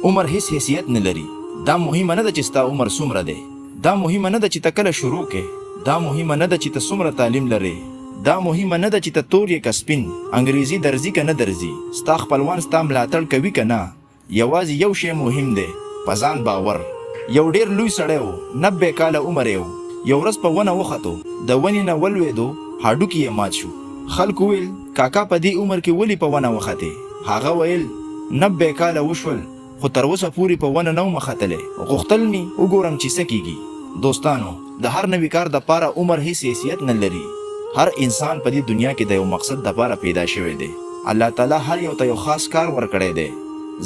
عمر هیڅ حیثیت نه لري. دا مهمه نه ده چې ستا عمر څومره دی. دا مهمه نه ده چې ته کله شروع کې. دا مهمه نه ده چې ته څومره تعلیم لرې. دا مهمه نه ده چې ته تور یې که سپین، انګریزي درځي که نه درځي، ستا خپلوان ستا ملاتړ کوي که نه. یوازې یو شی مهم دی، په ځان باور. یو ډېر لوی سړی و، 90 کاله عمر یې و. یو ورځ په ونه وختو، د ونې نه ولوېدو، هډوکي یې مات شو. خلکو ویل، کاکا په دې عمر کې ولې په ونه وختې؟ هغه ویل، 90 کاله وشول، خو تر اوسه پورې په ونه نه وم ختلی، غوښتل مې وګورم چې څه کېږي. دوستانو! د هر نوي کار دپاره عمر هېڅ حیثیت نه لري. هر انسان په دې دنیا کې د یو مقصد دپاره پیدا شوی دی. الله تعالی هر یو ته یو خاص کار ورکړی دی.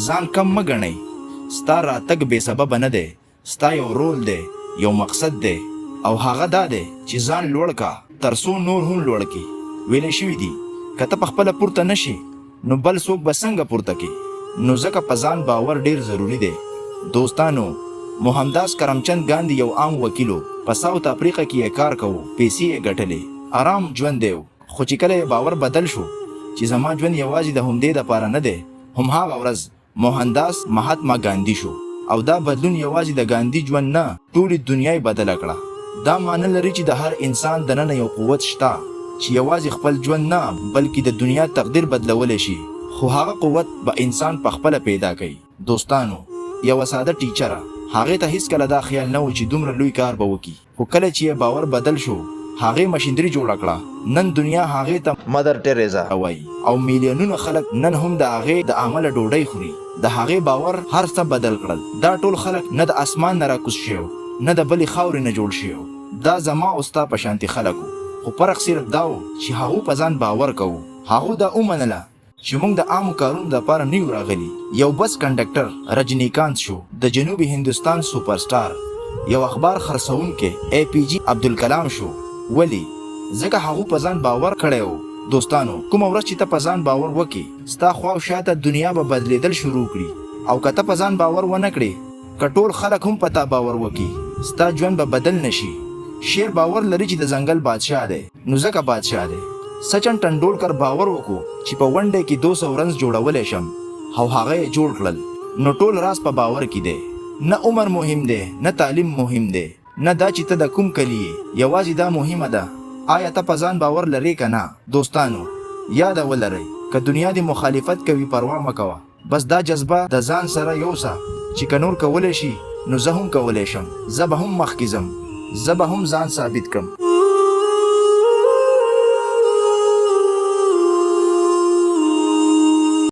ځان کم مه ګڼئ. ستا راتګ بې سببه نه دی. ستا یو رول دی، یو مقصد دی او هغه دا دی چې ځان لوړ کا تر څو نور هم لوړ کړې. ویل شوي دي، که ته په خپله پورته نه شې نو بل څوک به څنګه پورته کړې؟ نو ځکه په ځان باور ډېر ضروري دی. دوستانو! موهنداس کرمچند ګاندي یو عام وکیل و، په ساوت افریقا کې یې کار کوو، پیسې یې ګټلې، ارام ژوند یې و، خو چې کله یې باور بدل شو چې زما ژوند یوازې د همدې لپاره نه دی، هم هغه ورځ موهنداس مهاتما ګاندي شو او دا بدلون یوازې د ګاندي ژوند نه، ټولې دنیا یې بدله کړه. دا معنی لري چې د هر انسان دننه یو قوت شته چې یوازې خپل ژوند نه، بلکې د دنیا تقدیر بدلولی شي، خو هغه قوت به انسان پخپله پیدا کوي. دوستانو! یوه ساده ټیچره، هغې ته هیڅکله دا خیال نه و چې دومره لوی کار به وکړي. خو کله چې یې باور بدل شو، هغې مشینري جوړه کړه. نن دنیا هغې ته مدر ټریزا وایي او میلیونونه خلک نن هم د هغې د امله ډوډۍ خوري. د هغې باور هر څه بدل کړل. دا ټول خلک نه د اسمان نه راکوز شوي، نه د بلې خاورې نه جوړ شوي. دا زما او ستا په شانتې خلک وو، خو فرق صرف دا و چې هغو په ځان باور کوو. هغو دا ومنله چې موږ د عامو کارونو لپاره نه یو راغلي. یو بس کنډکټر رجنیکانت شو، د جنوبي هندوستان سوپر سټار. یو اخبار خرڅوونکی ای پي جي عبدالکلام شو. ولې؟ ځکه هغو په ځان باور کړی و. دوستانو! کومه ورځ چې ته په ځان باور وکړې، ستا خوا او شاته دنیا به بدلېدل شروع کړي. او که ته په ځان باور ونه کړې، که ټول خلک هم په تا باور وکړي، ستا ژوند به بدل نه شي. شېر باور لري چې د ځنګل بادشاه دی. نو ځکه بادشاه دی. سچن ټنډولکر باور وکړو چې په ون ډی کې 200 رنز جوړولی شم او هغه یې جوړ کړل. نو ټول راز په باور کې دی. نه عمر مهم دی، نه تعلیم مهم دی، نه دا چې ته د کوم کلي یې، یوازې دا مهمه ده آیا ته په ځان باور لرې که نه؟ دوستانو! یاده ولرئ که دنیا دې مخالفت کوي پروا مه کوه. بس دا جذبه د ځان سره یوسه چې که نور کولی شي نو زه هم کولی شم، زه به هم مخکې ځم، زه به هم ځان ثابت کړم.